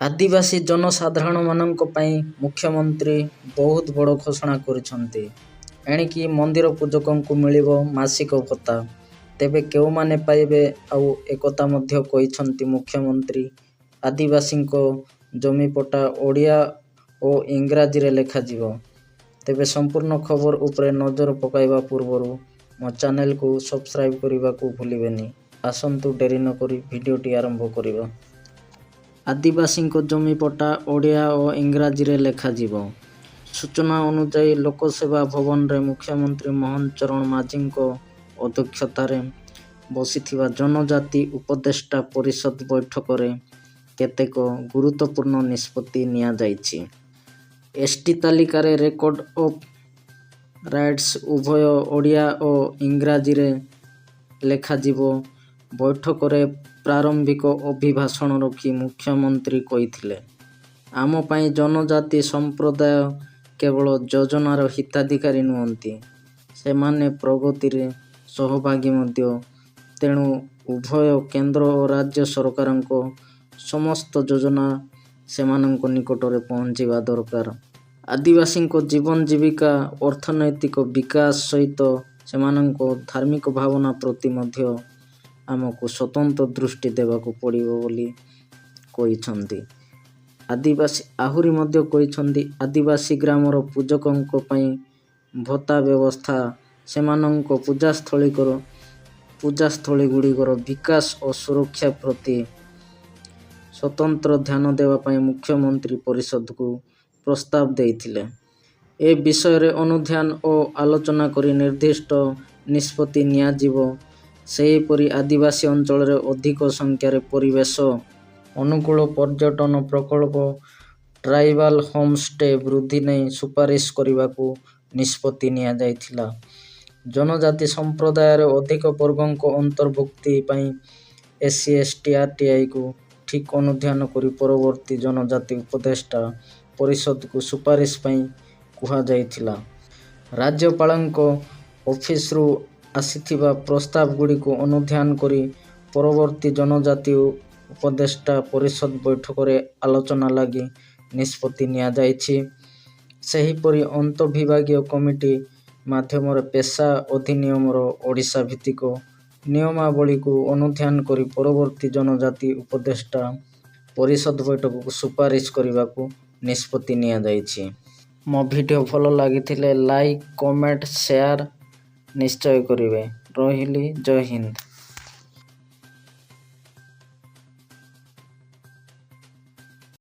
ଆଦିବାସୀ ଜନସାଧାରଣମାନଙ୍କ ପାଇଁ ମୁଖ୍ୟମନ୍ତ୍ରୀ ବହୁତ ବଡ଼ ଘୋଷଣା କରିଛନ୍ତି। ଏଣିକି ମନ୍ଦିର ପୂଜକଙ୍କୁ ମିଳିବ ମାସିକ ଭତ୍ତା। ତେବେ କେଉଁମାନେ ପାଇବେ ଆଉ ଏକଥା ମଧ୍ୟ କହିଛନ୍ତି ମୁଖ୍ୟମନ୍ତ୍ରୀ। ଆଦିବାସୀଙ୍କ ଜମିପଟ୍ଟା ଓଡ଼ିଆ ଓ ଇଂରାଜୀରେ ଲେଖାଯିବ। ତେବେ ସମ୍ପୂର୍ଣ୍ଣ ଖବର ଉପରେ ନଜର ପକାଇବା ପୂର୍ବରୁ ମୋ ଚ୍ୟାନେଲକୁ ସବସ୍କ୍ରାଇବ୍ କରିବାକୁ ଭୁଲିବେନି। ଆସନ୍ତୁ ଡେରି ନକରି ଭିଡ଼ିଓଟି ଆରମ୍ଭ କରିବା। ଆଦିବାସୀଙ୍କ ଜମିପଟ୍ଟା ଓଡ଼ିଆ ଓ ଇଂରାଜୀରେ ଲେଖାଯିବ। ସୂଚନା ଅନୁଯାୟୀ, ଲୋକସେବା ଭବନରେ ମୁଖ୍ୟମନ୍ତ୍ରୀ ମୋହନ ଚରଣ ମାଝୀଙ୍କ ଅଧ୍ୟକ୍ଷତାରେ ବସିଥିବା ଜନଜାତି ଉପଦେଷ୍ଟା ପରିଷଦ ବୈଠକରେ କେତେକ ଗୁରୁତ୍ୱପୂର୍ଣ୍ଣ ନିଷ୍ପତ୍ତି ନିଆଯାଇଛି। ଏସଟି ତାଲିକାରେ ରେକର୍ଡ ଅଫ୍ ରାଇଟ୍ସ ଉଭୟ ଓଡ଼ିଆ ଓ ଇଂରାଜୀରେ ଲେଖାଯିବ। ବୈଠକରେ ପ୍ରାରମ୍ଭିକ ଅଭିଭାଷଣ ରଖି ମୁଖ୍ୟମନ୍ତ୍ରୀ କହିଥିଲେ, ଆମ ପାଇଁ ଜନଜାତି ସମ୍ପ୍ରଦାୟ କେବଳ ଯୋଜନାର ହିତାଧିକାରୀ ନୁହନ୍ତି, ସେମାନେ ପ୍ରଗତିରେ ସହଭାଗୀ ମଧ୍ୟ। ତେଣୁ ଉଭୟ କେନ୍ଦ୍ର ଓ ରାଜ୍ୟ ସରକାରଙ୍କ ସମସ୍ତ ଯୋଜନା ସେମାନଙ୍କ ନିକଟରେ ପହଞ୍ଚିବା ଦରକାର। ଆଦିବାସୀଙ୍କ ଜୀବନ ଜୀବିକା, ଅର୍ଥନୈତିକ ବିକାଶ ସହିତ ସେମାନଙ୍କ ଧାର୍ମିକ ଭାବନା ପ୍ରତି ମଧ୍ୟ ଆମକୁ ସ୍ୱତନ୍ତ୍ର ଦୃଷ୍ଟି ଦେବାକୁ ପଡ଼ିବ ବୋଲି କହିଛନ୍ତି। ଆଦିବାସୀ ଆହୁରି ମଧ୍ୟ କହିଛନ୍ତି, ଆଦିବାସୀ ଗ୍ରାମର ପୂଜକଙ୍କ ପାଇଁ ଭତ୍ତା ବ୍ୟବସ୍ଥା, ସେମାନଙ୍କ ପୂଜାସ୍ଥଳୀଗୁଡ଼ିକର ବିକାଶ ଓ ସୁରକ୍ଷା ପ୍ରତି ସ୍ୱତନ୍ତ୍ର ଧ୍ୟାନ ଦେବା ପାଇଁ ମୁଖ୍ୟମନ୍ତ୍ରୀ ପରିଷଦକୁ ପ୍ରସ୍ତାବ ଦେଇଥିଲେ। ଏ ବିଷୟରେ ଅନୁଧ୍ୟାନ ଓ ଆଲୋଚନା କରି ନିର୍ଦ୍ଦିଷ୍ଟ ନିଷ୍ପତ୍ତି ନିଆଯିବ। ସେହିପରି ଆଦିବାସୀ ଅଞ୍ଚଳରେ ଅଧିକ ସଂଖ୍ୟାରେ ପରିବେଶ ଅନୁକୂଳ ପର୍ଯ୍ୟଟନ ପ୍ରକଳ୍ପ, ଟ୍ରାଇବାଲ ହୋମଷ୍ଟେ ବୃଦ୍ଧି ନେଇ ସୁପାରିଶ କରିବାକୁ ନିଷ୍ପତ୍ତି ନିଆଯାଇଥିଲା। ଜନଜାତି ସମ୍ପ୍ରଦାୟରେ ଅଧିକ ବର୍ଗଙ୍କ ଅନ୍ତର୍ଭୁକ୍ତି ପାଇଁ ଏସସି, ଏସଟି, ଆରଟିଆଇକୁ ଠିକ୍ ଅନୁଧ୍ୟାନ କରି ପରବର୍ତ୍ତୀ ଜନଜାତି ଉପଦେଷ୍ଟା ପରିଷଦକୁ ସୁପାରିଶ ପାଇଁ କୁହାଯାଇଥିଲା। ରାଜ୍ୟପାଳଙ୍କ ଅଫିସରୁ ଆସିଥିବା ପ୍ରସ୍ତାବଗୁଡ଼ିକୁ ଅନୁଧ୍ୟାନ କରି ପରବର୍ତ୍ତୀ ଜନଜାତି ଉପଦେଷ୍ଟା ପରିଷଦ ବୈଠକରେ ଆଲୋଚନା ଲାଗି ନିଷ୍ପତ୍ତି ନିଆଯାଇଛି। ସେହିପରି ଅନ୍ତଃବିଭାଗୀୟ କମିଟି ମାଧ୍ୟମରେ ପେସା ଅଧିନିୟମର ଓଡ଼ିଶା ଭିତ୍ତିକ ନିୟମାବଳୀକୁ ଅନୁଧ୍ୟାନ କରି ପରବର୍ତ୍ତୀ ଜନଜାତି ଉପଦେଷ୍ଟା ପରିଷଦ ବୈଠକକୁ ସୁପାରିଶ କରିବାକୁ ନିଷ୍ପତ୍ତି ନିଆଯାଇଛି। ମୋ ଭିଡ଼ିଓ ଭଲ ଲାଗିଥିଲେ ଲାଇକ୍, କମେଣ୍ଟ, ସେୟାର ନିଶ୍ଚୟ କରିବେ। ରହିଲି, ଜୟ ହିନ୍ଦ।